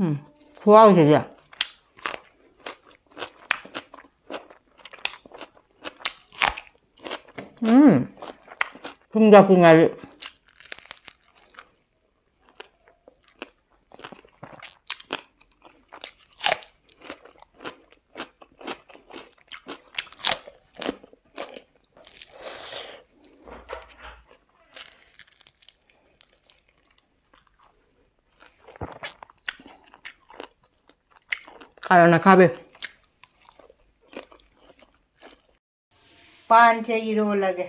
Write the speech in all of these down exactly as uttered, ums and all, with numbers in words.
ꯎꯝ, ꯈꯨꯍꯥꯎꯁꯤꯗꯤ꯫ ꯎꯝ, ꯊꯨꯝ ꯌꯥꯛꯄꯤ ꯉꯥꯔꯤ꯫ ꯀꯥꯔꯣꯠ ꯑꯈꯥꯕꯤ꯫ ꯄꯥꯟꯁꯦ ꯏꯔꯣꯜꯂꯒꯦ꯫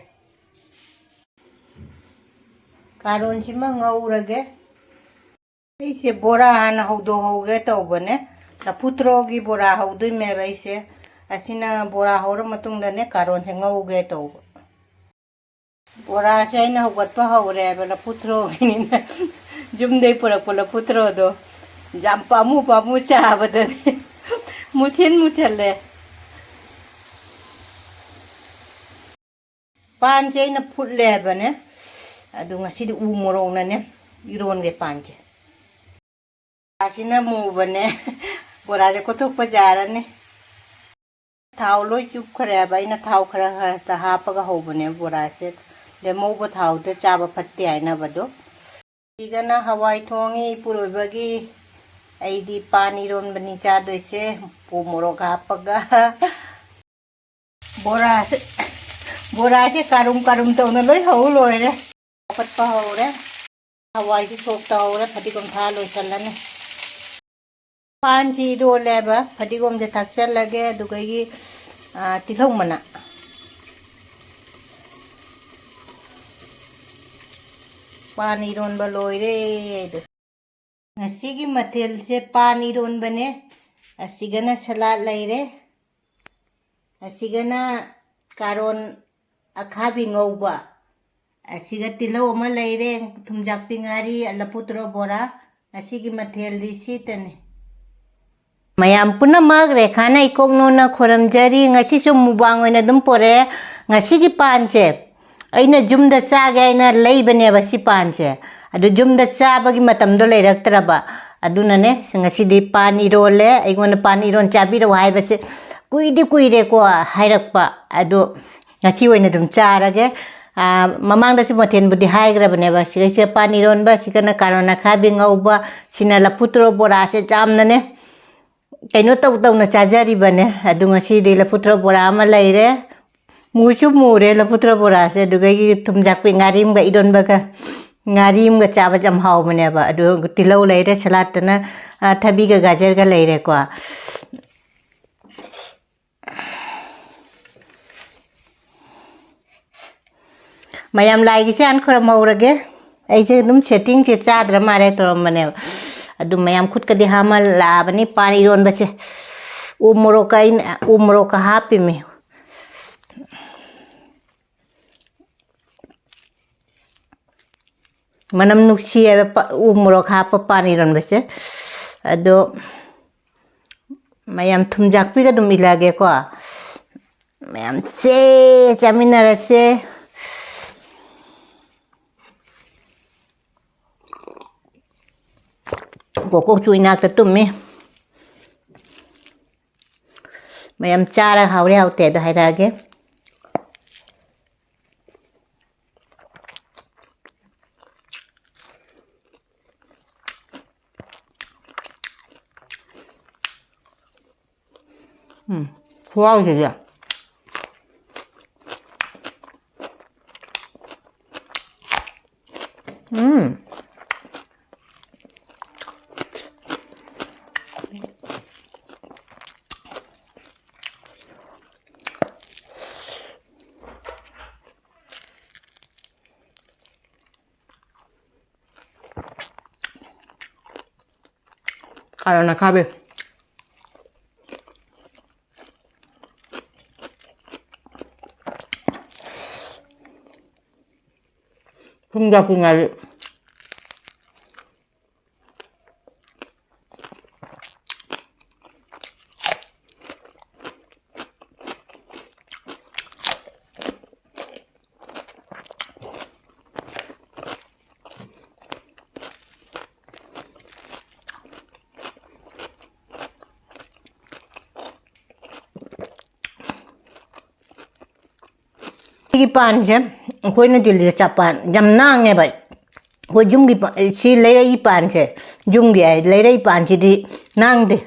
ꯀꯥꯔꯣꯟꯁꯤꯃ ꯉꯧꯔꯒꯦ꯫ ꯑꯩꯁꯦ ꯕꯣꯔꯥ ꯍꯥꯟꯅ ꯍꯧꯗꯣꯛꯍꯧꯒꯦ ꯇꯧꯕꯅꯦ꯫ ꯂꯐꯨ ꯊꯔꯣꯒꯤ ꯕꯣꯔꯥ ꯍꯧꯗꯣꯏꯅꯦꯕ ꯑꯩꯁꯦ꯫ ꯑꯁꯤꯅ ꯕꯣꯔꯥ ꯍꯧꯔ ꯃꯇꯨꯡꯗꯅꯦ ꯀꯥꯔꯣꯟꯁꯦ ꯉꯧꯒꯦ ꯇꯧꯕ꯫ ꯕꯣꯔꯥꯁꯦ ꯑꯩꯅ ꯍꯧꯒꯠꯄ ꯍꯧꯔꯦꯕ, ꯂꯐꯨ ꯊꯔꯣꯒꯤꯅꯤꯅ꯫ ꯌꯨꯝꯗꯩ ꯄꯨꯔꯛꯄ ꯂꯐꯨ ꯊꯔꯣꯗꯣ ꯌꯥꯝ ꯄꯥꯝꯃꯨ ꯄꯥꯝꯃꯨ ꯆꯥꯕꯗꯅꯦ ꯃꯨꯁꯤꯟ ꯃꯨꯁꯜꯂꯦ꯫ ꯄꯥꯟꯁꯦ ꯑꯩꯅ ꯐꯨꯠꯂꯦ ꯍꯥꯏꯕꯅꯦ꯫ ꯑꯗꯨ ꯉꯁꯤꯗꯤ ꯎ ꯃꯣꯔꯣꯛꯅꯅꯦ ꯏꯔꯣꯟꯒꯦ ꯄꯥꯟꯁꯦ꯫ ꯕꯣꯔꯥꯁꯤꯅ ꯃꯨꯕꯅꯦ꯫ ꯕꯣꯔꯥꯁꯦ ꯀꯣꯠꯊꯣꯛꯄ ꯌꯥꯔꯅꯤ꯫ ꯊꯥꯎ ꯂꯣꯏ ꯆꯨꯞꯈ꯭ꯔꯦꯕ꯫ ꯑꯩꯅ ꯊꯥꯎ ꯈꯔ ꯈꯔꯇ ꯍꯥꯞꯄꯒ ꯍꯧꯕꯅꯦ ꯕꯣꯔꯥꯁꯦ꯫ ꯂꯦꯝꯍꯧꯕ ꯊꯥꯎꯗ ꯆꯥꯕ ꯐꯠꯇꯦ ꯍꯥꯏꯅꯕꯗꯣ꯫ ꯁꯤꯒꯅ ꯍꯋꯥꯏ ꯊꯣꯡꯉꯤ ꯏꯄꯨꯔꯣꯏꯕꯒꯤ꯫ ꯑꯩꯗꯤ ꯄꯥꯟ ꯏꯔꯣꯟꯕꯅꯤ ꯆꯥꯗꯣꯏꯁꯦ, ꯎ ꯃꯣꯔꯣꯛ ꯍꯥꯞꯄꯒ꯫ ꯕꯣꯔꯥꯁꯦ, ꯕꯣꯔꯥꯁꯦ ꯀꯥꯔꯨꯝ ꯀꯥꯔꯨꯝ ꯇꯧꯅ ꯂꯣꯏ ꯍꯧ ꯂꯣꯏꯔꯦ꯫ ꯍꯧꯒꯠꯄ ꯍꯧꯔꯦ꯫ ꯍꯋꯥꯏꯁꯨ ꯁꯣꯛ ꯇꯧꯍꯧꯔꯦ꯫ ꯐꯗꯤꯒꯣꯝ ꯊꯥ ꯂꯣꯏꯁꯜꯂꯅꯤ꯫ ꯄꯥꯟꯁꯤ ꯏꯔꯣꯜꯂꯦꯕ꯫ ꯐꯗꯤꯒꯣꯝꯁꯦ ꯊꯥꯛꯆꯜꯂꯒꯦ꯫ ꯑꯗꯨꯒ ꯑꯩꯒꯤ, ꯑ, ꯇꯤꯜꯍꯧ ꯃꯅꯥ꯫ ꯄꯥꯟ ꯏꯔꯣꯟꯕ ꯂꯣꯏꯔꯦ ꯑꯩꯗꯣ꯫ ꯉꯁꯤꯒꯤ ꯃꯊꯦꯜꯁꯦ ꯄꯥꯟ ꯏꯔꯣꯟꯕꯅꯦ꯫ ꯑꯁꯤꯒꯅ ꯁꯂꯥꯗ ꯂꯩꯔꯦ꯫ ꯑꯁꯤꯒꯅ ꯀꯥꯔꯣꯟ ꯑꯈꯥꯕꯤ ꯉꯧꯕ꯫ ꯑꯁꯤꯒ ꯇꯤꯜꯍꯧ ꯑꯃ ꯂꯩꯔꯦ, ꯊꯨꯝꯖꯥꯛꯄꯤ ꯉꯥꯔꯤ, ꯂꯐꯨ ꯊꯔꯣ ꯕꯣꯔꯥ꯫ ꯉꯁꯤꯒꯤ ꯃꯊꯦꯜꯗꯤ ꯁꯤꯇꯅꯤ꯫ ꯃꯌꯥꯝ ꯄꯨꯝꯅꯃꯛ ꯔꯦꯈꯥꯅ ꯏꯀꯣꯛ ꯅꯣꯟꯅ ꯈꯨꯔꯨꯝꯖꯔꯤ꯫ ꯉꯁꯤꯁꯨ ꯃꯨꯛꯕꯥꯡ ꯑꯣꯏꯅ ꯑꯗꯨꯝ ꯄꯣꯔꯛꯑꯦ꯫ ꯉꯁꯤꯒꯤ ꯄꯥꯟꯁꯦ ꯑꯩꯅ ꯌꯨꯝꯗ ꯆꯥꯒꯦ ꯍꯥꯏꯅ ꯂꯩꯕꯅꯦꯕ ꯁꯤ ꯄꯥꯟꯁꯦ꯫ ꯑꯗꯨ ꯌꯨꯝꯗ ꯆꯥꯕꯒꯤ ꯃꯇꯝꯗꯣ ꯂꯩꯔꯛꯇ꯭ꯔꯕ꯫ ꯑꯗꯨꯅꯅꯦ, ꯉꯁꯤꯗꯤ ꯄꯥꯟ ꯏꯔꯣꯜꯂꯦ꯫ ꯑꯩꯉꯣꯟꯗ ꯄꯥꯟ ꯏꯔꯣꯟ ꯆꯥꯕꯤꯔꯛꯑꯣ ꯍꯥꯏꯕꯁꯦ ꯀꯨꯏꯗꯤ ꯀꯨꯏꯔꯦꯀꯣ ꯍꯥꯏꯔꯛꯄ, ꯑꯗꯣ ꯉꯁꯤ ꯑꯣꯏꯅ ꯑꯗꯨꯝ ꯆꯥꯔꯒꯦ꯫ ꯑꯥ, ꯃꯃꯥꯡꯗꯁꯨ ꯃꯊꯦꯜꯕꯨꯗꯤ ꯍꯥꯏꯈ꯭ꯔꯕꯅꯦꯕ, ꯁꯤꯒꯩꯁꯦ ꯄꯥꯟ ꯏꯔꯣꯟꯕ, ꯁꯤꯒꯅ ꯀꯥꯔꯣꯟ ꯑꯈꯥꯕꯤ ꯉꯧꯕ, ꯁꯤꯅ ꯂꯐꯨ ꯊꯔꯣ ꯕꯣꯔꯥꯁꯦ ꯌꯥꯝꯅꯅꯦ ꯀꯩꯅꯣ ꯇꯧ ꯇꯧꯅ ꯆꯥꯖꯔꯤꯕꯅꯦ꯫ ꯑꯗꯨ ꯉꯁꯤꯗꯤ ꯂꯐꯨ ꯊꯔꯣ ꯕꯣꯔꯥ ꯑꯃ ꯂꯩꯔꯦ, ꯃꯨꯁꯨ ꯃꯨꯔꯦ ꯂꯐꯨ ꯊꯔꯣ ꯕꯣꯔꯥꯁꯦ꯫ ꯑꯗꯨꯗꯒꯤ ꯊꯨꯝꯖꯥꯛꯄꯤ ꯉꯥꯔꯤ ꯑꯃꯒ ꯏꯔꯣꯟꯕꯒ, ꯉꯥꯔꯤ ꯑꯃꯒ ꯆꯥꯕꯁꯦ ꯌꯥꯝ ꯍꯥꯎꯕꯅꯦꯕ꯫ ꯑꯗꯨ ꯇꯤꯜꯍꯧ ꯂꯩꯔꯦ, ꯁꯂꯥꯠꯇꯅ, ꯑ, ꯊꯕꯤꯒ ꯒꯥꯖꯔꯒ ꯂꯩꯔꯦꯀꯣ꯫ ꯃꯌꯥꯝ ꯂꯥꯏꯒꯤꯁꯦ ꯍꯥꯟꯅ ꯈꯨꯔꯨꯝꯍꯧꯔꯒꯦ꯫ ꯑꯩꯁꯦ ꯑꯗꯨꯝ ꯁꯦꯠꯇꯤꯡꯁꯦ ꯆꯥꯗ꯭ꯔ ꯃꯥꯜꯂꯦ ꯇꯧꯔꯝꯕꯅꯦꯕ꯫ ꯑꯗꯨ ꯃꯌꯥꯝ ꯈꯨꯠꯀꯗꯤ ꯍꯥꯝꯃꯜꯂꯛꯑꯕꯅꯤ ꯄꯥꯟ ꯏꯔꯣꯟꯕꯁꯦ꯫ ꯎ ꯃꯣꯔꯣꯛꯀ ꯑꯩꯅ, ꯎ ꯃꯣꯔꯣꯛꯀ ꯍꯥꯞꯄꯤꯃꯤ꯫ ꯃꯅꯝ ꯅꯨꯡꯁꯤ ꯍꯥꯏꯕ ꯄ-, ꯎ ꯃꯣꯔꯣꯛ ꯍꯥꯞꯄ ꯄꯥꯟ ꯏꯔꯣꯟꯕꯁꯦ꯫ ꯑꯗꯣ ꯃꯌꯥꯝ ꯊꯨꯝꯖꯥꯛꯄꯤꯒ ꯑꯗꯨꯝ ꯏꯜꯂꯛꯑꯒꯦꯀꯣ꯫ ꯃꯌꯥꯝ ꯆꯦ ꯆꯥꯃꯤꯟꯅꯔꯁꯦ꯫ ꯀꯣꯀꯣꯛꯁꯨ ꯏꯅꯥꯛꯇ ꯇꯨꯝꯃꯤ꯫ ꯃꯌꯥꯝ ꯆꯥꯔꯒ ꯍꯥꯎꯔꯦ ꯍꯥꯎꯇꯦ ꯑꯗꯣ ꯍꯥꯏꯔꯛꯑꯒꯦ꯫ ꯎꯝ, ꯈꯨꯍꯥꯎꯁꯤꯗꯤ꯫ ꯎꯝ꯫ ꯀꯥꯔꯣꯟ ꯑꯈꯥꯕꯤ꯫ ꯊꯨꯝꯖꯥꯛꯄꯤ ꯉꯥꯔꯤ꯫ ꯁꯤꯒꯤ ꯄꯥꯟꯁꯦ ꯑꯩꯈꯣꯏꯅ ꯗꯤꯜꯂꯤꯗ ꯆꯥ ꯄꯥꯟ ꯌꯥꯝ ꯅꯥꯡꯉꯦꯕ꯫ ꯑꯩꯈꯣꯏ ꯌꯨꯝꯒꯤ ꯄꯥ-, ꯁꯤ ꯂꯩꯔꯛꯏ ꯄꯥꯟꯁꯦ, ꯌꯨꯝꯒꯤ ꯍꯥꯏ, ꯂꯩꯔꯛꯏ ꯄꯥꯟꯁꯤꯗꯤ ꯅꯥꯡꯗꯦ꯫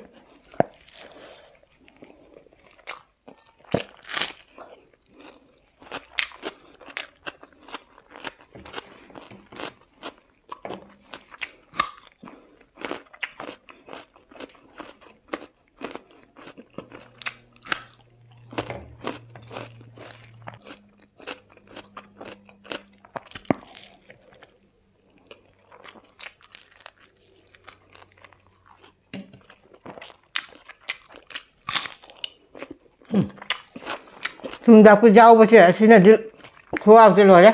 ꯎꯝ꯫ ꯊꯨꯝ ꯊꯥꯛꯄꯤ ꯌꯥꯎꯕꯁꯦ ꯑꯁꯤꯅꯗꯤ ꯈꯨꯍꯥꯎꯁꯦ ꯂꯣꯏꯔꯦ꯫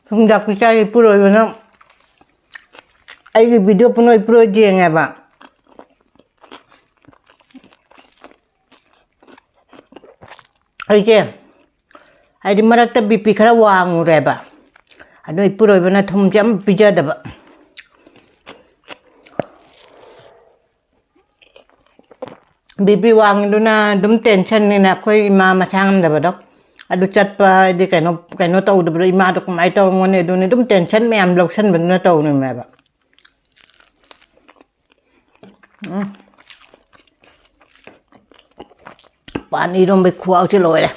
ꯊꯨꯝ ꯊꯥꯛꯄꯤ ꯆꯥꯏ ꯏꯄꯨꯔꯣꯏꯕꯅ ꯑꯩꯒꯤ video ꯄꯨꯝꯅꯃꯛ ꯏꯄꯨꯔꯣꯏ ꯌꯦꯡꯉꯦꯕ꯫ ꯑꯩꯁꯦ ꯍꯥꯏꯗꯤ ꯃꯔꯛꯇ BP ꯈꯔ ꯋꯥꯡꯉꯨꯔꯦꯕ, ꯑꯗꯨ ꯏꯄꯨꯔꯣꯏꯕꯅ ꯊꯨꯝꯁꯦ ꯑꯝ ꯄꯤꯖꯗꯕ꯫ BP ꯋꯥꯡꯉꯤꯗꯨꯅ ꯑꯗꯨꯝ tensionꯅꯤꯅ ꯑꯩꯈꯣꯏ ꯏꯃꯥ ꯃꯁꯥ ꯉꯝꯗꯕꯗꯣ, ꯑꯗꯨ ꯆꯠꯄ ꯍꯥꯏꯗꯤ ꯀꯩꯅꯣ, ꯀꯩꯅꯣ ꯇꯧꯗꯕꯗꯣ, ꯏꯃꯥꯗꯣ ꯀꯃꯥꯏꯅ ꯇꯧꯔꯝꯒꯅꯤ, ꯑꯗꯨꯅꯤ ꯑꯗꯨꯝ tension ꯃꯌꯥꯝ ꯂꯧꯁꯟꯕꯗꯨꯅ ꯇꯧꯔꯤꯅꯦꯕ꯫ ꯎꯝ꯫ ꯄꯥꯟ ꯏꯔꯣꯝꯕꯩ ꯈꯨꯍꯥꯎꯁꯦ ꯂꯣꯏꯔꯦ꯫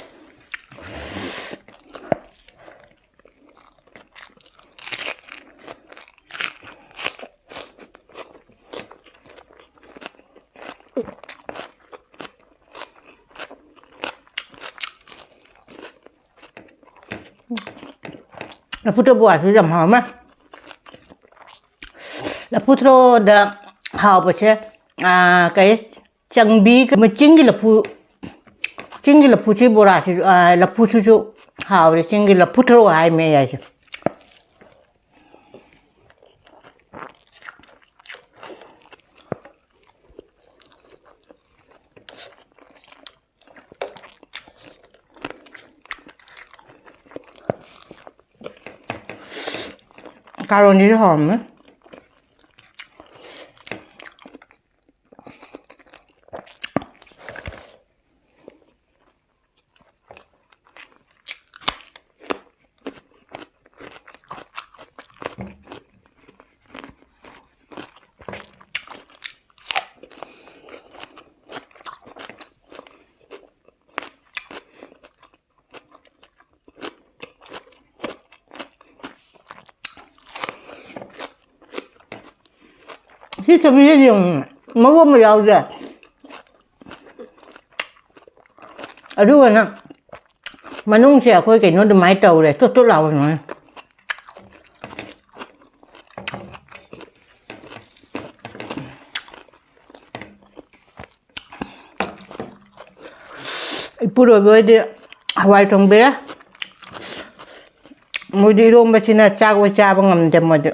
ꯂꯐꯨ ꯊꯔꯣ ꯕꯣꯔꯥꯁꯨ ꯌꯥꯝ ꯍꯥꯎꯔꯝꯃꯦ꯫ ꯂꯐꯨ ꯊꯔꯣꯗ ꯍꯥꯎꯕꯁꯦ, ꯑꯥ, ꯀꯩ, ꯆꯪꯕꯤ, ꯆꯤꯡꯒꯤ ꯂꯐꯨ, ꯆꯤꯡꯒꯤ ꯂꯐꯨꯁꯤ ꯕꯣꯔꯥꯁꯤꯁꯨ, ꯑꯥ, ꯂꯐꯨꯁꯤꯁꯨ ꯍꯥꯎꯔꯦ, ꯆꯤꯡꯒꯤ ꯂꯐꯨ ꯊꯔꯣ ꯍꯥꯏ ꯃꯌꯥꯏꯁꯦ꯫ ꯀꯥꯔꯣꯟꯁꯤꯁꯨ ꯍꯥꯎꯔꯝꯃꯦ꯫ ꯁꯤ ꯆꯥꯕꯤꯁꯦ ꯌꯦꯡꯉꯨ, ꯃꯔꯨ ꯑꯃ ꯌꯥꯎꯗ꯭ꯔꯦ꯫ ꯑꯗꯨꯒꯅ ꯃꯅꯨꯡꯁꯦ ꯑꯩꯈꯣꯏ ꯀꯩꯅꯣ ꯑꯗꯨꯃꯥꯏꯅ ꯇꯧꯔꯦ, ꯆꯣꯠ ꯆꯣꯠ ꯂꯥꯎꯕ ꯑꯗꯨꯃꯥꯏꯅ꯫ ꯏꯄꯨꯔꯣꯏꯕ ꯍꯣꯏꯗꯤ ꯍꯋꯥꯏ ꯊꯣꯡꯕꯤꯔꯦ꯫ ꯃꯣꯏꯗꯤ ꯏꯔꯣꯝꯕꯁꯤꯅ ꯆꯥꯛ ꯑꯣꯏ ꯆꯥꯕ ꯉꯝꯗꯦ ꯃꯣꯏꯗꯤ꯫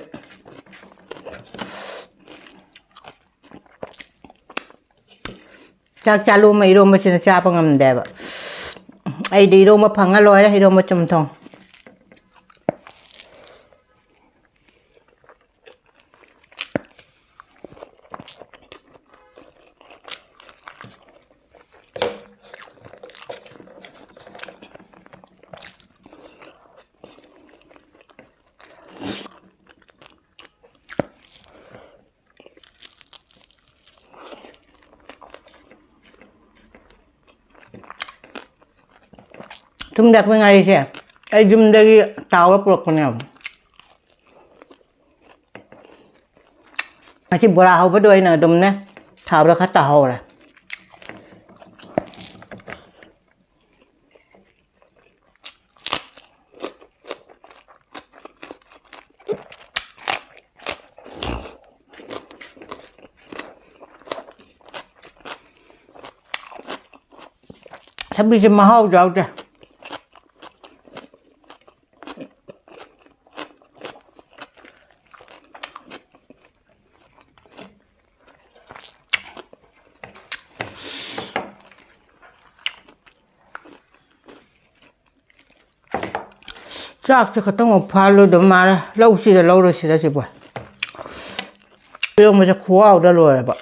ꯆꯥꯛ ꯆꯥꯂꯨ ꯑꯃ ꯏꯔꯣꯝꯕꯁꯤꯅ ꯆꯥꯕ ꯉꯝꯗꯦꯕ꯫ ꯑꯩꯗꯤ ꯏꯔꯣꯝꯕ ꯐꯪꯉ ꯂꯣꯏꯔꯦ, ꯏꯔꯣꯝꯕ ꯆꯨꯝꯊꯣꯡ꯫ ꯊꯨꯝ ꯊꯥꯛꯄ ꯉꯥꯔꯤꯁꯦ ꯑꯩ ꯌꯨꯝꯗꯒꯤ ꯇꯥꯎꯔ ꯄꯨꯔꯛꯄꯅꯦꯕ꯫ ꯉꯁꯤ ꯕꯣꯔꯥ ꯍꯧꯕꯗꯣ ꯑꯩꯅ ꯑꯗꯨꯝꯅꯦ ꯊꯥꯎꯗ ꯈꯔ ꯇꯥꯍꯧꯔꯦ꯫ ꯊꯕꯤꯁꯦ ꯃꯍꯥꯎ ꯌꯥꯎꯗꯦ꯫ ꯆꯥꯛꯁꯦ ꯈꯛꯇꯪ ꯑꯃꯨꯛ ꯐꯥꯜꯂꯨꯗ ꯃꯥꯜꯂꯦ꯫ ꯂꯧꯁꯤꯔ ꯂꯧꯔꯣꯏꯁꯤꯔ ꯁꯤꯕꯣ꯫ ꯏꯔꯣꯝꯕꯁꯦ ꯈꯨꯍꯥꯎꯗ ꯂꯣꯏꯔꯦꯕ꯫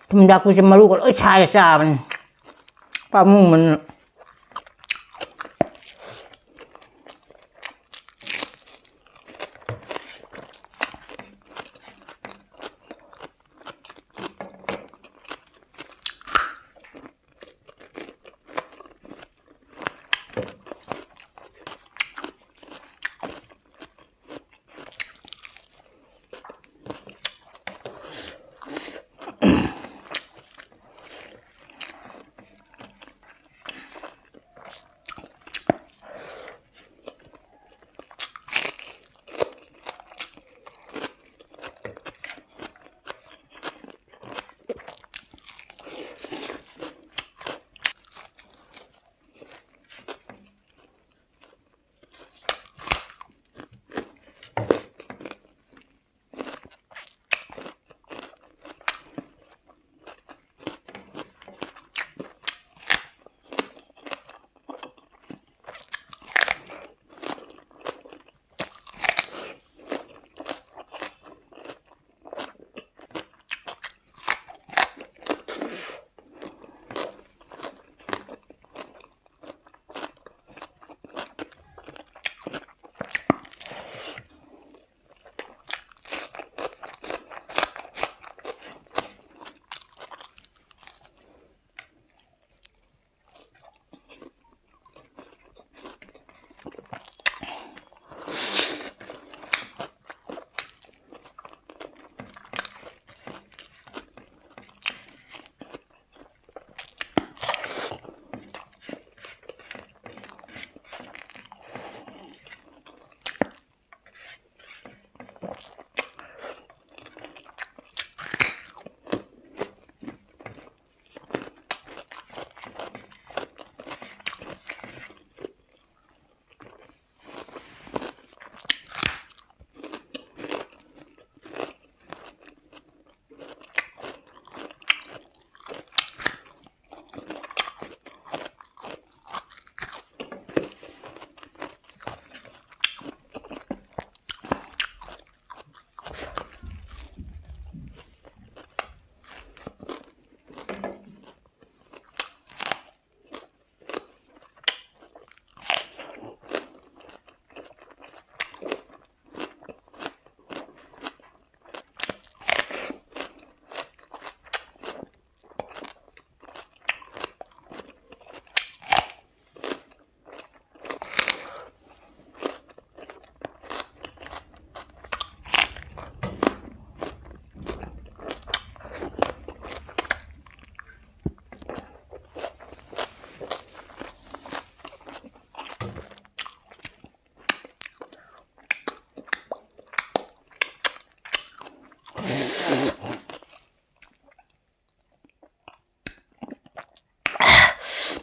ꯊꯨꯝꯌꯥꯛꯄꯤꯁꯦ ꯃꯔꯨꯒ ꯂꯣꯏ ꯁꯥꯏꯔ ꯆꯥꯕꯅꯤ꯫ ꯄꯥꯝꯃꯨꯕꯅ꯫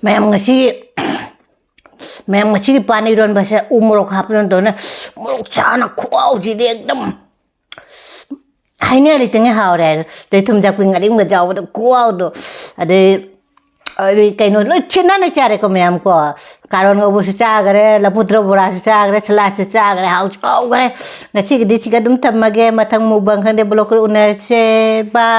ꯃꯌꯥꯝ ꯉꯁꯤ ꯃꯌꯥꯝ ꯉꯁꯤꯒꯤ ꯄꯥꯟ ꯏꯔꯣꯟꯕꯁꯦ ꯎ ꯃꯣꯔꯣꯛ ꯍꯥꯞꯄꯅ ꯇꯧꯅ, ꯃꯣꯔꯣꯛ ꯆꯥꯅ ꯈꯨꯍꯥꯎꯁꯤꯗꯤ ꯑꯦꯛꯗꯝ ꯍꯥꯏꯅꯤꯡꯉꯥꯏ ꯂꯩꯇꯉꯩ ꯍꯥꯎꯔꯦ ꯍꯥꯏꯔꯦ꯫ ꯑꯗꯩ ꯊꯨꯝꯖꯥꯛꯄꯤ ꯉꯥꯔꯤꯡꯕ ꯌꯥꯎꯕꯗ ꯈꯨꯍꯥꯎꯗꯣ꯫ ꯑꯗꯩ ꯑꯗꯩ ꯀꯩꯅꯣ ꯂꯣꯏ ꯁꯤꯟꯅꯅ ꯆꯥꯔꯦꯀꯣ ꯃꯌꯥꯝ ꯀꯣ꯫ ꯀꯥꯔꯣꯟ ꯉꯧꯕꯁꯨ ꯆꯥꯈꯔꯦ, ꯂꯐꯨ ꯊꯔꯣ ꯕꯣꯔꯥꯁꯨ ꯆꯥꯈꯔꯦ, ꯁꯂꯥꯠꯁꯨ ꯆꯥꯈꯔꯦ, ꯍꯥꯎꯁꯨ ꯍꯥꯎꯈꯔꯦ꯫ ꯉꯁꯤꯒꯤꯗꯤ ꯁꯤꯒ ꯑꯗꯨꯝ ꯊꯝꯃꯒꯦ꯫ ꯃꯊꯪ ꯃꯨꯛꯕꯥꯡ ꯈꯪꯗꯦ, ꯕ꯭ꯂꯣꯛ ꯎꯅꯔꯁꯦ꯫ ꯕꯥꯏ꯫